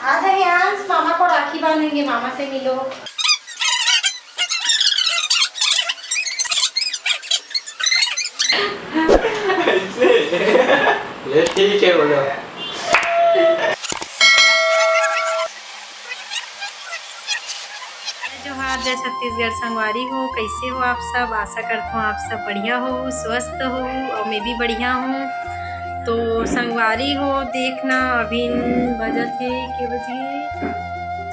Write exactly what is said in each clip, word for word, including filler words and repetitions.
आ जाइए अंश, मामा को राखी बांधेंगे, मामा से मिलो। ऐसे? ये ठीक है, बोलो। जोहार, जय छत्तीसगढ़। संगवारी हो, कैसे हो आप सब? आशा करत हूँ आप सब बढ़िया हो, स्वस्थ हो, और मैं भी बढ़िया हूँ। तो संगवारी हो, देखना अभी बजत हे के बजे,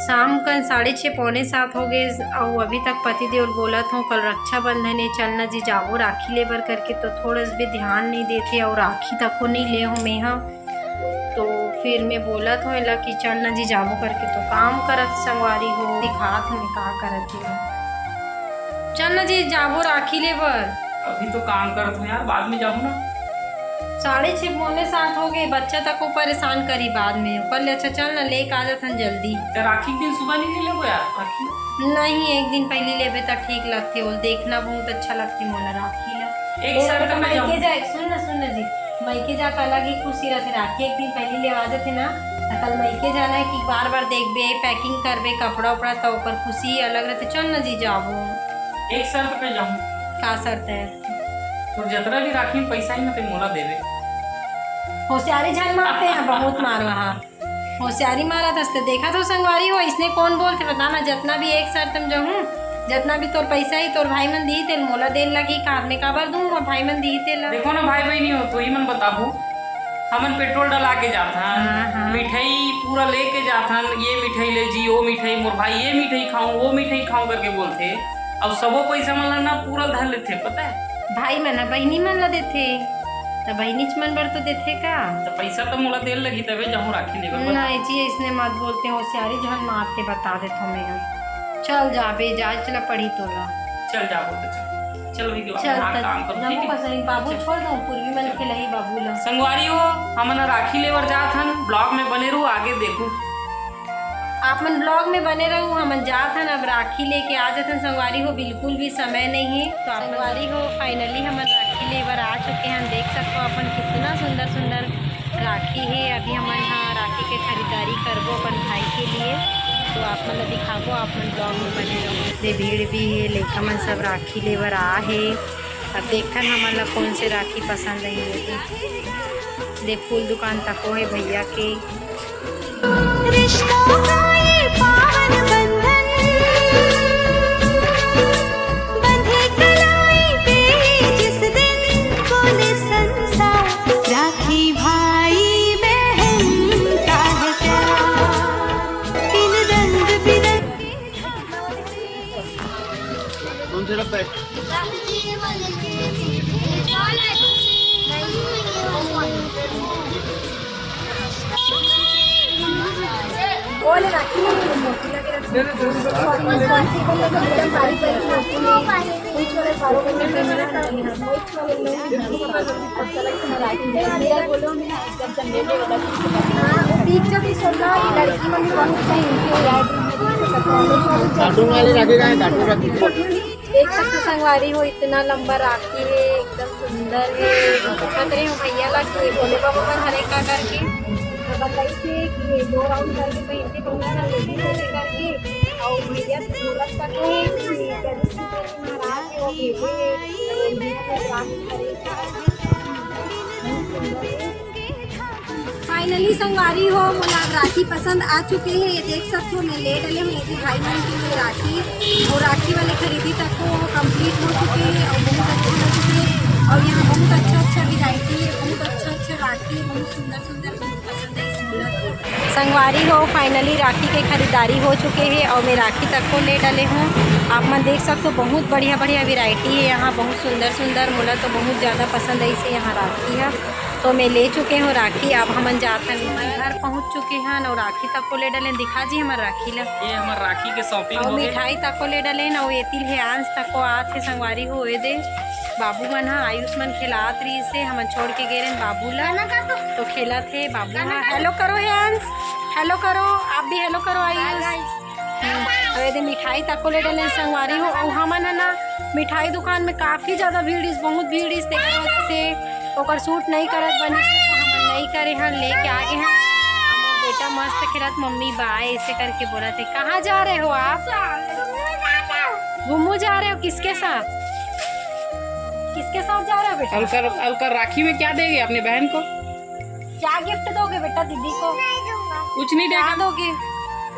शाम कन साढ़े छः पौने सात हो गए, और अभी तक पति देव बोलत हो कल रक्षाबंधन है, चलना जी जाबो राखी लेबर करके, तो थोड़ा भी ध्यान नहीं देते और राखी तक को नहीं ले हो मैं। तो फिर मैं बोलत हूँ एला कि चल न जी जाबो करके, तो काम करत संगवारी हो, दिखात हूँ मैं का करत हूँ। चल न जी जाबो राखी ले बर। अभी तो काम करत हूँ यार, बाद में जाहूँ ना। साढ़े छः पौने सात हो गए, बच्चा तक को परेशान करी बाद में। ओकर ले अच्छा चल न, लेके आ जाथन जल्दी। तो राखी के दिन सुबह नहीं ले लेबो यार राखी? नहीं, एक दिन पहले लेबे त ठीक लगथे, वो देखना बहुत अच्छा लगथे मोला राखी ला। एक ए, शर्त तो पे मायके जाऊँ। जाए, सुन न, सुन न जी, मायके जा के अलग ही खुशी रहथे। राखी एक दिन पहले लेवा जाथे ना, त कल मायके जाना है कि बार बार देखबे, packing करबे कपड़ा उपड़ा, त ओकर खुशी अलग रहथे। चल न जी जाबो। एक शर्त पे जाऊँ। का शर्त है? तो जितना भी राखी में पैसा है ना, ते मोला देबे। होशियारी झन मारते हैं, बहुत मारवा हा। होशियारी मारत हस त देखत हो संगवारी हो, इसने कौन बोलथे बता ना, जतना भी एक शर्त में जाहूँ, जतना भी तोर पैसा ही तोर भाई मन दिही तेल मोला देन लगी, का मैं काबर दूँ, मोर भाई मन दिही तेला। देखो ना भाई बहनी हो, तो ही मन बताबू, हमन पेट्रोल डला के जाथन, हाँ, हाँ। मिठाई पूरा लेके जाथन, ये मिठाई ले जी, वो मिठाई, मोर भाई ये मिठाई खाऊं, वो मिठाई खाऊं करके बोलथे, अउ सबो पैसा मन ला ना पूरा धर लेथे, पता है? भाई मन ह बहिनी मन ला देथे, त बहिनीच मन बर तो देथे का? त पैसा तो मोला देल लगही, तबे जाहूं राखी लेबर बर। नहीं जी, इसने मत बोलते, होशियारी झन मारते, बता देत हो मैं। चल जाबे, जाए चला पड़ी तोला। चल जाबो तो चल। चल भाई, चल हाँ, त काम करो, जाबो ठीक है? कसरी, बाबू चल। छोड़ दो, पूर्वी मन चल। खेलही बाबू ला। संगवारी हो, हमन राखी लेबर जात हन, vlog में बने रहू, आगे देखू। आप मन vlog में बने रहू, हमन जात हन, अब राखी लेके आ जाथन संगवारी हो, बिल्कुल भी समय नहीं है। तो आप संगवारी हो, finally हमन राखी लेबर आ चुके हन। देख सकते हो अपन कितना सुंदर सुंदर राखी है। अभी हमन हा राखी के खरीदारी करबो अपन भाई के लिए, तो आप मन ला दिखाबो, आप मन vlog में बने रहू। दे भीड़ भी है, लइका मन सब राखी लेबर आ है। अब देखथन हमन ला कौन से राखी पसंद है। दे फूल दुकान तको है भैया के। रिश्तों का ये पावन बंधन, बंधे कलाई पे जिस दिन, बोले संसार, राखी भाई बहन का है प्यार। इन रंग बिरंगे कौन से डब्बे? हाँ, वो बीच जब इस होला, ये लड़की मन भी बहुत पहनती है यार। कार्टून वाली राखी का है, कार्टून राखी। देख सकते संगवारी हो, इतना लंबा राखी है, एकदम सुंदर है। खतरे हो भैया ला कि भोले बाबा पर हरे का करके तो बताई थे कि ये दो राउंड करके पहनते, बहुत सारे लेडीज ऐसे करके। और भैया बोलत का तो है कि महाराज है, वो भेजे है, तो भैया को राखी हरे का। फाइनली संगवारी हो, मोला अब राखी पसंद आ चुके हैं। ये देख सकते हो, मैं ले डले हूँ ये भाई मन के लिए राखी। और राखी वाले खरीदी तक को कंप्लीट हो चुके हैं और बहुत अच्छा हो चुके हैं। और यहाँ बहुत अच्छा अच्छा वैरायटी है, बहुत अच्छा अच्छा राखी है, बहुत सुंदर सुंदर, बहुत पसंद है इस मोला को। संगवारी हो, फाइनली राखी के खरीदारी हो चुके हैं और मैं राखी तक को ले डले हूँ। आप मन देख सकते हो, बहुत बढ़िया बढ़िया वैरायटी है यहाँ, बहुत सुंदर सुंदर। मोला तो बहुत ज़्यादा पसंद है इसे यहाँ राखी है। तो मैं ले चुके हूँ राखी। अब हमन जात हन, घर पहुँच चुके हन और राखी तको ले डलेन। दिखा जी हमर राखी ला। ये हमर राखी के शॉपिंग और हो गए। मिठाई तको ले डलेन और ये तिल हे अंश तको आत हे संगवारी हो। ये दे बाबू मन ह, आयुष मन खेलात रहिस हे, हमन छोड़ के गे रहेन बाबू ला। तो खेलत हे बाबू ह। हेलो करो हे अंश, हेलो करो, आप भी हेलो करो आयुष। हम्म, अउ एदे मिठाई तको ले डलेन संगवारी हो। अउ हमन ह ना मिठाई दुकान में काफी ज्यादा भीड़ इस, बहुत भीड़ इस, तेकर वजह से ओकर शूट नहीं करत बनिस, तो हमन नहीं करे हन, लेके आ गे हन। क्या मस्त खेलत मम्मी बा, ऐसे करके बोलत हे। कहाँ जा रहे हो आप? घूमू जा रहे हो? किसके साथ? किसके साथ जा रहे हो बेटा? अलकर, अलकर राखी में क्या देंगे अपने बहन को? क्या गिफ्ट दोगे बेटा दीदी को? कुछ नहीं देगा। क्या दोगे?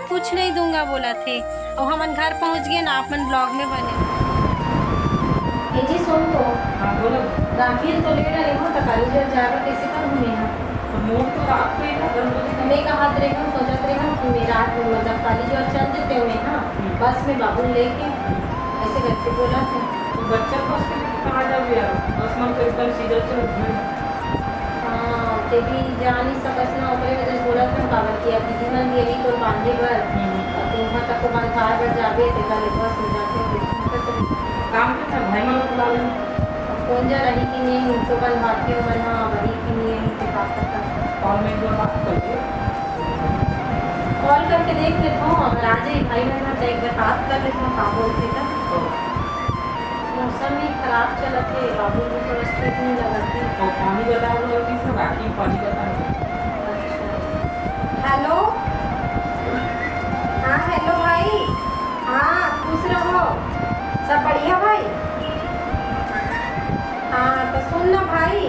कुछ नहीं दूंगा बोलत हे। अउ हमन घर पहुंच गए ना, आप मन ब्लॉग में बने। ए जी सुन तो। हाँ, बोलो। राखी तो ले रहे हो, तो कॉलेज जाकर कैसे कर घूमे ना? तो मोर तो रात को ही था, दस बजे। मैं कहा रहे हूँ, सोचत रहे हूँ कि मैं रात में मतलब कॉलेज और चल देते हुए ना, हम्म। बस में बाबू लेके, हम्म। ऐसे करके बोलत हे। तो बच्चा बस के लेके कहाँ जाओगे यार? बस मन तो एकदम सीधा चल घूमे। हाँ, ते भी जा नहीं सकस ना, ओकरे वजह से बोलत हूँ, काबर कि अब दीदी मन भी यही तो बांधे बर, हम्म। और तुम तक को बंधाए बर जाबे, ते का ले बस में जाते हो, तो चले जाते। काम करता है, भाई मन को बुला लेना। अब कौन जा रही कि नहीं, उनको बंधवाते हो मन, हाँ, वही कि नहीं, उनके पास तक। कॉल में एक बार बात कर लो। कॉल करके देख लेता हूँ, अगर आ जाए भाई मन, तो एक बार बात कर लेता हूँ, का बोलते हैं। हाँ। मौसम ही खराब चलत हे, बाबू भी थोड़ा ठीक नहीं लगत हे। और पानी बता दो, अभी तो राखी पानी बता दो। अच्छा। हेलो। हाँ, हेलो भाई। हाँ, खुश रहो। सब बढ़िया भाई? हाँ, तो सुन ना भाई,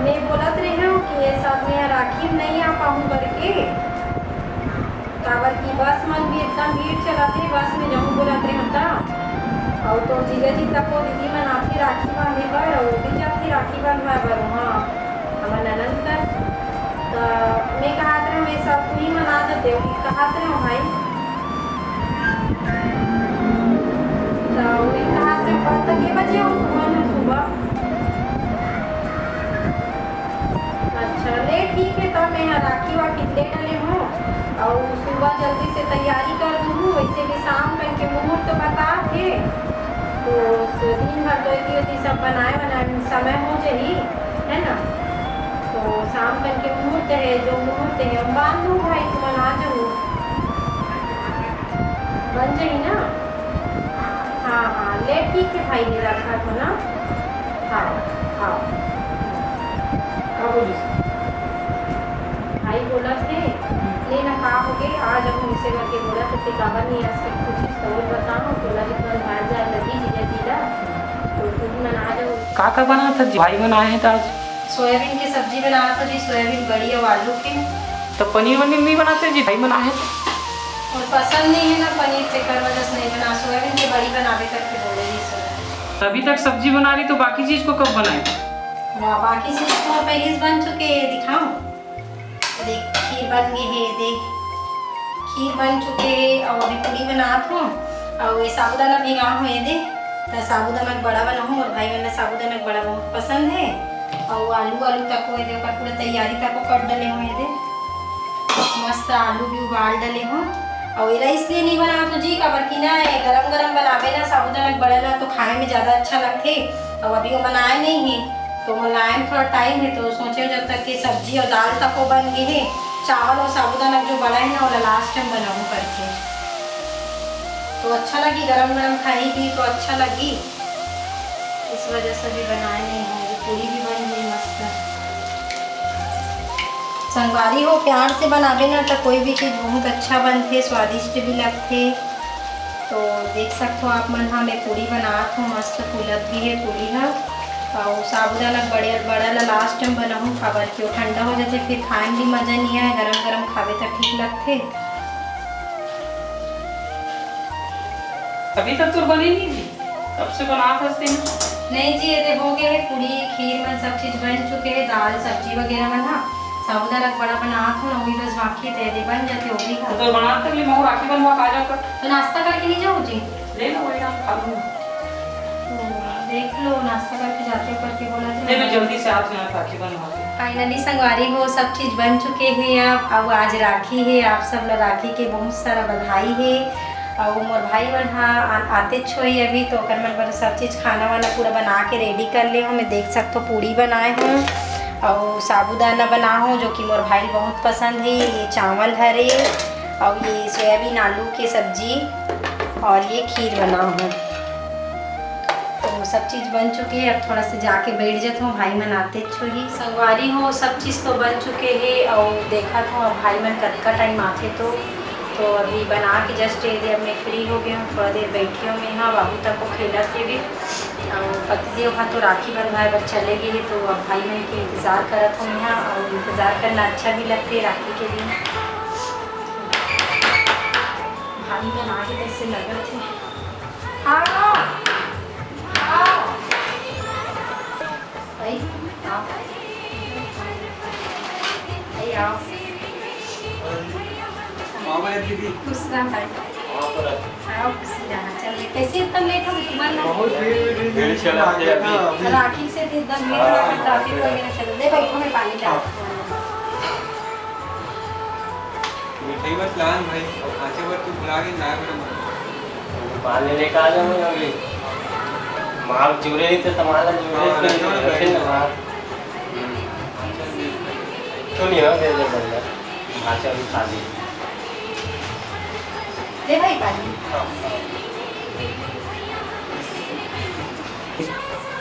मैं बोलत रहे हूँ कि ये सब में राखी में नहीं आ पाऊँ करके। काबर कि बस मन भी एकदम भीड़ चलत हे, बस में जाहूँ बोलत रहे हूँ त। अउ तोर जीजा जी तको दीदी मन आथे राखी बांधे बर, अउ वो भी जाथे राखी बंधवाए बर, हाँ, हमर ननद कर। त मैं कहत रहे हूँ, ये सब तुही मन आ जाते हो, कहत रहे हूँ भाई। त वही कहत रहे हूँ, कल तक के बजे हो तुमन सुबह? अच्छा, ले ठीक हे, तब मैं ह राखी वाखी ले डले हूँ, अउ सुबह जल्दी से तैयारी कर दूँ। वैसे भी शाम कन के मुहूर्त बतात हे, तो दिन भर तो एती ओती सब बनाए बनाए में समय हो जाही, है ना? तो शाम कन के मुहूर्त हे, जो मुहूर्त हे, हम बांध दूँ भाई, तुमन आ जाहू, बन जाही ना? हाँ, हाँ, ले ठीक हे भाई, ले रखा तो ना। हाँ, हाँ। का बोलिस? भाई बोलत हे, ले ना का होगे, आ जाहूँ इसे करके बोलत हे, ते काबर नहीं आ सकत, कुछ तो और बताओ, तोला भी बंधाए जाए लगी जीजा जी ला, तो तू भी मन आ जाओ। का का बनात हे जी? भाई मन आए हे त आज? सोयाबीन के सब्जी बनात हे जी, सोयाबीन बड़ी अउ आलू के। त पनीर वनीर नहीं बनाते जी, भाई मन आए हे त? अउ पसंद नहीं हे ना पनीर, तेकर वजह से नहीं बना, सोयाबीन के बड़ी बनाबे करके बोले जी सर। अभी तक सब्जी बना रही तो बाकी चीज को कब बनाए? वाह, बाकी चीज तो पहले से बन चुके हैं, दिखाओ। देख, खीर बन गे हे, देख, खीर बन चुके हे। अउ अभी पूड़ी बनात हूँ, अउ ये साबूदाना भिंगा हूँ, ये दे, त साबूदाना के बड़ा बनाहूँ। अउ भाई मन ला साबूदाना के बड़ा बहुत पसंद हे। अउ आलू, आलू तको, ये दे, ओकर पूरा तैयारी तको कर डले हूँ, ये दे, मस्त आलू भी उबाल डले हूँ। अउ एला इसलिए नहीं बनात हूँ जी, काबर कि ना, ये गरम गरम बनाबे ना साबूदाना के बड़ा ला, तो खाए में ज्यादा अच्छा लगथे। अउ अभी वो बनाए नहीं हे, तो मोला आए में थोड़ा टाइम हे, तो सोचे जब तक के सब्जी अउ दाल तको बन गे हे, चावल अउ साबूदाना के जो बड़ा हे ना, ओला लास्ट टाइम बनाऊँ करके, तो अच्छा लगी, गरम गरम खाई भी तो अच्छा लगी। इस वजह से भी बनाए नहीं हूँ। अभी पूड़ी भी बन गई मस्त। संगवारी हो, प्यार से बनाबे ना, तो कोई भी चीज बहुत अच्छा बनथे, स्वादिष्ट भी लगथे। तो देख सकथो आप मन, हम एक पूड़ी बनात हूँ, मस्त फूलत भी हे पूड़ी ह। अउ साबूदाना बड़े, बड़ा ला लास्ट टाइम बनाहूँ, काबर कि वो ठंडा हो जाथे, फिर खाए में भी मजा नहीं आए, गरम गरम खाबे त ठीक लगथे। अभी तक तो बने नहीं जी, कब से बनात हस तेन? नहीं जी, ये दे हो गए हे, पूड़ी, खीर मन सब चीज बन चुके हे, दाल, सब्जी वगैरह मन ह। साबूदाना के बड़ा बनात हूँ ना, वही बस बाकी हे, ते दे बन जाते, वो भी खा। तो बनात तक ले महू राखी बंधवा के आ जाओ कर। तो नाश्ता करके नहीं जाओ जी? ले लो, वही हम खा लूँगा। तो देख लो, नाश्ता करके जाते हो करके बोला था। नहीं, मैं जल्दी से आती हूँ, राखी बंधवा के। Finally संगवारी हो, सब चीज बन चुके हे अब। अब आज राखी हे, आप सब ला राखी के बहुत सारा बधाई हे। अउ मोर भाई मन ह आ-, आतेच होही अभी, तो ओकर मन बर सब चीज खाना वाना पूरा बना के ready कर ले हूँ। मैं देख सकथो पूड़ी बनाए हूँ अउ साबूदाना बना हूँ, जो कि मोर भाई ल बहुत पसंद हे। ये चावल हरे अउ ये सोयाबीन आलू के सब्जी अउ ये खीर बना हूँ। तो सब चीज बन चुके हे, अब थोड़ा सा जाके बैठ जात हूँ, भाई मन आते छुही। संगवारी हो, सब चीज तो बन चुके हे, अउ देखत हूँ अब भाई मन कतका टाइम आथे तो। तो अभी बना के just ये दे, अब मैं फ्री हो गई हूँ, थोड़ा देर बैठी हूँ मैं यहाँ, बाबू तक को खेलत हे भी। अउ पतिदेव हा तो राखी बंधवाए बर चले गए हे, तो अब भाई मन के इंतजार करत हूँ यहाँ, अउ इंतजार करना अच्छा भी लगते राखी के दिन। भाई मन आगे कैसे लगत हे। आओ, आओ। भाई, आओ। भाई, आओ। मामा या दीदी। खुश रह भाई। आओ, खुश रह। चल, कैसे इतना लेट हो गया तुम्हारा? बहुत भीड़, भीड़, भीड़ भीड़ चला थे अभी। अभी। राखी से तो एकदम भीड़ हाँ। लगा, ट्रैफिक वगैरह चल। ले भाई, हमें पानी ला। हाँ। मिठाई बस लान भाई, अउ खांचे बर तू भुला के ना मेरा मन। पानी लेके आ जाऊंगा अभी। माल जुरे ही तो संभाला, जुरे हाँ, तो रखो ना रखे भाई। ना माल। हम्म। तो नहीं हो, दे दे भैया। भाषा भी खा ली। दे भाई पानी। हाँ।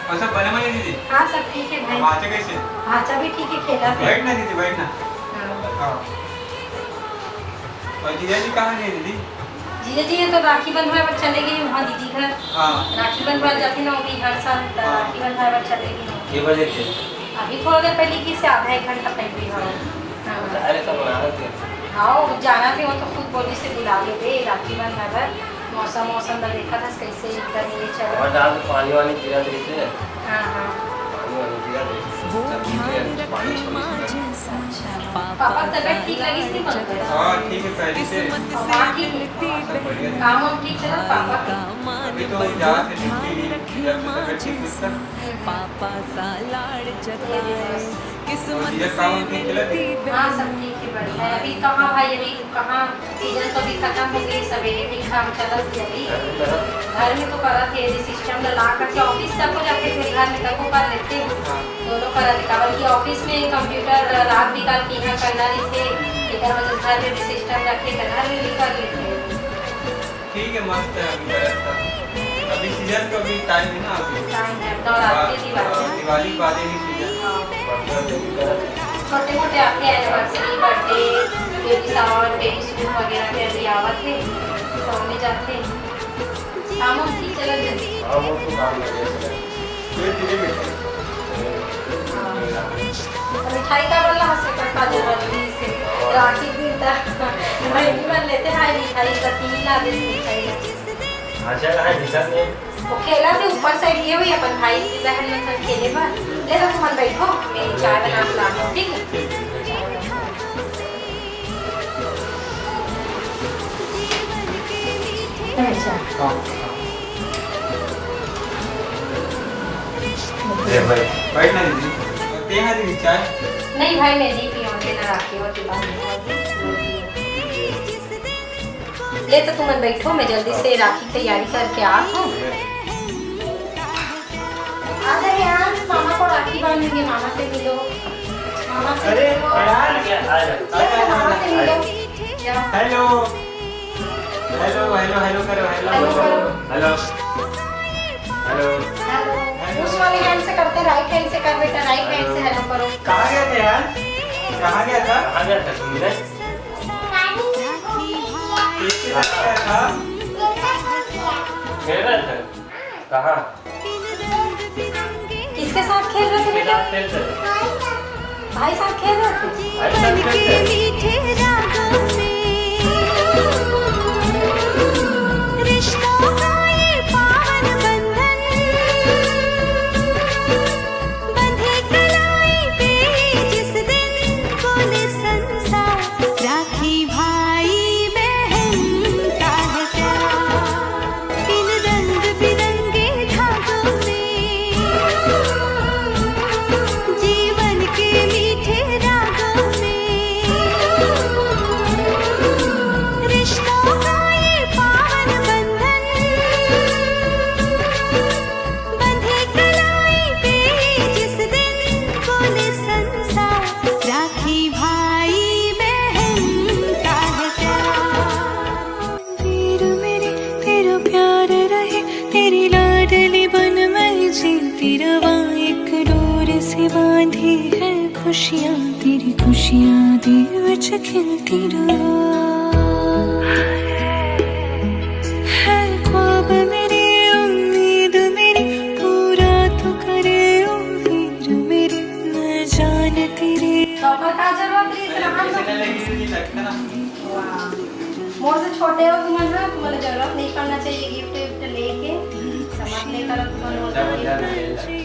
अच्छा, बने बने दीदी। हाँ, सब ठीक है भाई। भांचा कैसे? भांचा भी ठीक है, खेला था। बैठ ना दीदी, बैठ ना। हाँ। हाँ। और जीजा जी कहाँ गए दीदी? जीजा जी ये तो राखी बंधवाए बर चले गए वहाँ दीदी घर। हाँ। राखी बंधवाए जाते ना, वो भी हर साल त हाँ। राखी बंधवाए बर चले गए। के बजे थे? अभी थोड़ा देर पहले की से आधा एक घंटा पहले, हाँ। हाँ। अरे, तो बना रहे थे। हाँ, वो जाना थे, वो तो खुद बोली से बुला ले दे, राखी बंधवाए बर। मौसम, मौसम ला देखा था कैसे एकदम ये चल रहा। हमारे दाल तो पानी वानी गिरा देते हैं। हाँ, हाँ। पानी वानी गिरा देते हैं। वो सब चीज़ें ध्यान पानी रखे छोड़ देते हैं। माँ जैसा अच्छा। पापा पापा की तबीयत ठीक लगी थी, पंकज? हाँ, ठीक है, पहले से। किस्मत से हाँ, ठीक है। मिलती हाँ, सब बढ़िया है। काम वाम ठीक चला पापा का? अभी तो जा से छुट्टी ली, जब से तबीयत ठीक हुई तब। हम्म, हम्म। पापा सा लाड़ जताए, किस्मत से मिलती। हाँ, सब ठीक है, बढ़िया है। अभी कहाँ भाई, अभी कहाँ, सीजन तो अभी खत्म हो गई, सवेरे के काम चलत है अभी। घर में तो करत है, यदि सिस्टम ला, ला करके ऑफिस तक हो जाते, फिर घर में तक वो कर लेते हैं। दोनों करत है, काबर कि ऑफिस में कंप्यूटर रात बिकाल के यहाँ करना रहते, एकर वजह से घर में भी सिस्टम रखे, तो घर में भी कर लेते हैं। ठीक है, मस्त है, अभी करत था। अभी सीजन का भी टाइम है ना अभी। टाइम है, नवरात्रि, हाँ, दिवाली। हाँ, दिवाली के बाद ही सीजन। हाँ। छोटे मोटे आपके anniversary, birthday, baby shower, baby school वगैरह के अभी आवत है, तो हमें जाते हैं। काम वाम ठीक चलत है? हाँ, वो तो काम लगे है। हाँ। तो मिठाई का वाला हंसे का जरूरत नहीं से। राखी दिन तक नहीं बन लेते भाई, मिठाई का तीन ला दे मिठाई। अच्छा, हाँ, हिसाब में। वो खेला थे ऊपर साइड, ये हुई अपन भाई की बहन में सब खेले बा। ले लो, तुम बैठो, मैं चाय बना के लाती हूँ, ठीक है? अच्छा। हाँ। ले भाई। बैठ ना दीदी। और ते यहाँ दीदी चाय? नहीं भाई, मैं नहीं पीऊँगी, ना राखी होती बात। ले तो तुमन बैठो, मैं जल्दी से राखी की तैयारी करके आत हूँ। आ जा रेहान, मामा को राखी बांधेंगे, मामा से मिलो, मामा से अरे, मिलो। रेहान। आ जा, आ जा। चलो, मामा से मिलो। जाओ। हेलो। हेलो, हेलो, हेलो करो, हेलो। हेलो करो। हेलो। हेलो। हेलो। उस वाली हैंड से करते, राइट हैंड से कर बेटा, राइट हैंड से हेलो करो। कहाँ गए थे यार? कहाँ गया था? कहाँ गया था तुमने? किसके साथ गया था? खेल रहे थे। कहाँ? किसके साथ खेल रहे थे किसके बेटा? साथ खेल रहे थे? भाई साथ खेल रहे थे। भाई साथ खेल रहे थे। यादें विच खिलती रहो। है ख्वाब मेरी, उम्मीद मेरी, पूरा तू करे ओ वीर मेरी, मैं जान तेरी। तो ओकर का जरूरत रहिस रहन दो। वाह। मोर से छोटे हो तुमन, हाँ, तुमन ला जरूरत नहीं पड़ना चाहिए गिफ्ट विफ्ट लेके। समझ नहीं करत तुमन मोर गिफ्ट।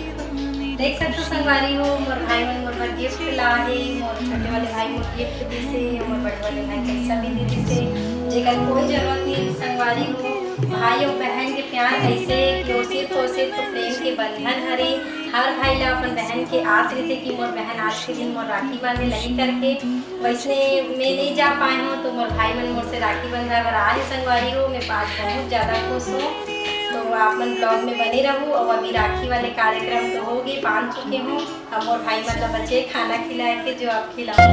देख सकते हो संगवारी हो, मोर भाई मन मोर बर गिफ्ट ला हे, मोर छोटे वाले भाई मोर गिफ्ट दिस हे, मोर बड़े वाले भाई पैसा भी दे दिस हे, जेकर कोई जरूरत नहीं हे संगवारी हो। भाई और बहन के प्यार ऐसे कि वो सिर्फ और सिर्फ प्रेम के बंधन हरे। हर भाई ला अपन बहन के आस रहिथे कि मोर बहन आज के दिन मोर राखी बांधे नहीं करके, वैसने मैं नहीं जा पाए हूँ तो मोर भाई मन मोर से राखी बंधवाए बर आए हे संगवारी हो। मैं आज बहुत ज्यादा खुश हूँ। तो आप मन ब्लॉग में बने रहू। और अभी राखी वाले कार्यक्रम तो हो गए, बांध चुके हूँ। अब मोर भाई मन ला बचे खाना खिलाए के, जो आप खिलाओ खाना।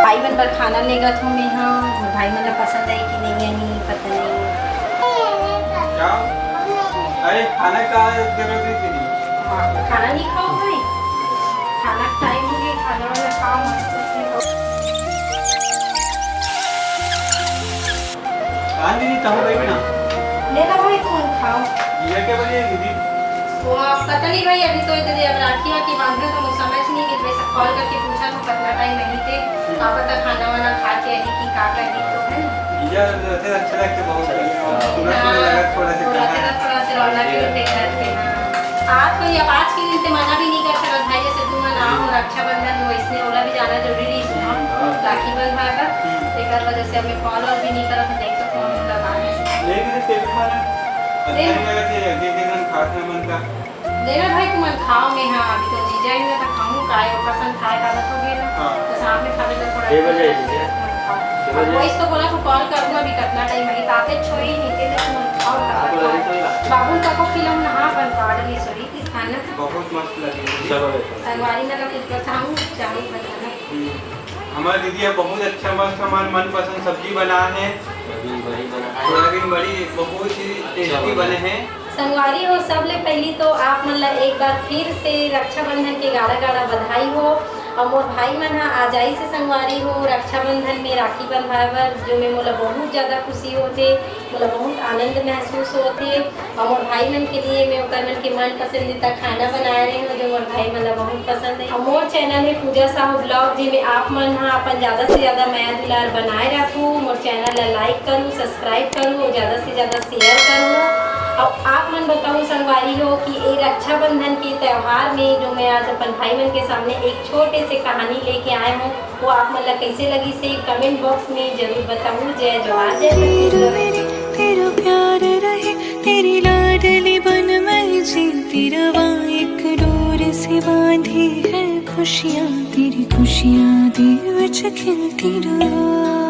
भाई मन बर खाना लेगत हूँ मैं, हाँ, भाई मन ला पसंद आही कि नहीं आही, पता नहीं। क्या? अरे, खाना का जरूरत है कि नहीं? हाँ, खाना नहीं खाओ भाई? खाना टाइम हो गया, खाना वाना खाओ, मस्त से खाओ। हाँ दीदी, तहु रही ना। ले ला भाई, तुम खाओ। ये क्या बनी है दीदी? वो आप पता नहीं भाई, अभी तो इधर अब राखी वाखी बांध रहे तो मुझे समझ नहीं कि भाई सब कॉल करके पूछा तो कितना टाइम नहीं थे। हम्म। का पता खाना वाना खा के आही कि का करही तो, है ना? जीजा रहते अच्छा लगता बहुत। हाँ, थोड़ा सा वो रहते ना, थोड़ा सा रौनक भी होते घर पे, हाँ। आज कोई अब आज के दिन ते मना भी नहीं कर सकत भाई, जैसे तुम ना हो, रक्षाबंधन हो, इसने ओला भी जाना जरूरी रही सुना, हम्म। राखी बंधवा कर। हम्म। एक बार वजह से हमें कॉल और भी नहीं करा था, देख तो फोन लगा नहीं। नहीं, नहीं, तेरे खाना अच्छा नहीं लगा, तेरे अगले दिन हम खाना मन का। देना भाई, तुमन खाओ, मैं हाँ, अभी तो जीजा ही ना तो खाऊं, काय ओकर संग खाए का तो गेल ना। हाँ। तो साथ में खावे तो थोड़ा ये बजे है, जीजा? तुमन खाओ। ये बजे? अब वही तो बोला, तो कॉल करूंगा, अभी कितना टाइम है, ताते छोई नहीं, तेरे तुमन खाओ, हाँ, खाओ, बोला, खाओ। ये तो ही बात है। बाबू का को खिलाऊं ना, हाँ, बन काट ली, सॉरी, खाना। बहुत मस्त लगी दीदी। चलो, बेटा। संगवारी में का कुछ बताऊं, चावल बनाना। हम्म। हमारे दीदी अब बहुत अच्छा मस्त हमारे मनपसंद सब्जी बना है। सोयाबीन बड़ी बना है। सोयाबीन बड़ी बहुत ही अच्छा टेस्टी बना बने है। हैं। संगवारी हो, सबले पहली तो आप मन ला एक बार फिर से रक्षाबंधन के गाड़ा गाड़ा बधाई हो। और मोर भाई मन हा आ जाइस हे संगवारी हो, रक्षाबंधन में राखी बंधवाए बर, जो में मोला बहुत ज्यादा खुशी होथे, मोला बहुत आनंद महसूस होथे। और मोर भाई मन के लिए मैं ओकर मन के मन पसंदीदा खाना बनाए रहे हूँ, जो मोर भाई मन ला बहुत पसंद है। और मोर चैनल है पूजा साहू ब्लॉग, जेमे आप मन हा अपन ज्यादा से ज्यादा मया दुलार बनाए रखू। मोर चैनल ला लाइक करू, सब्सक्राइब करू और ज्यादा से ज्यादा शेयर करू। और आप मन बताओ संगवारी हो कि ये रक्षाबंधन के त्योहार में जो मैं आज अपन भाई मन के सामने एक छोटे से कहानी लेके आए हूँ, वो आप मन ला कैसे लगी से कमेंट बॉक्स में जरूर बताओ। जय जोहार, जय छत्तीसगढ़। तेरा प्यार रहे, तेरी लाडली बन मैं जीती रवा, एक डोर से बांधी है खुशियाँ, तेरी खुशियाँ दे विच खिलती रवा।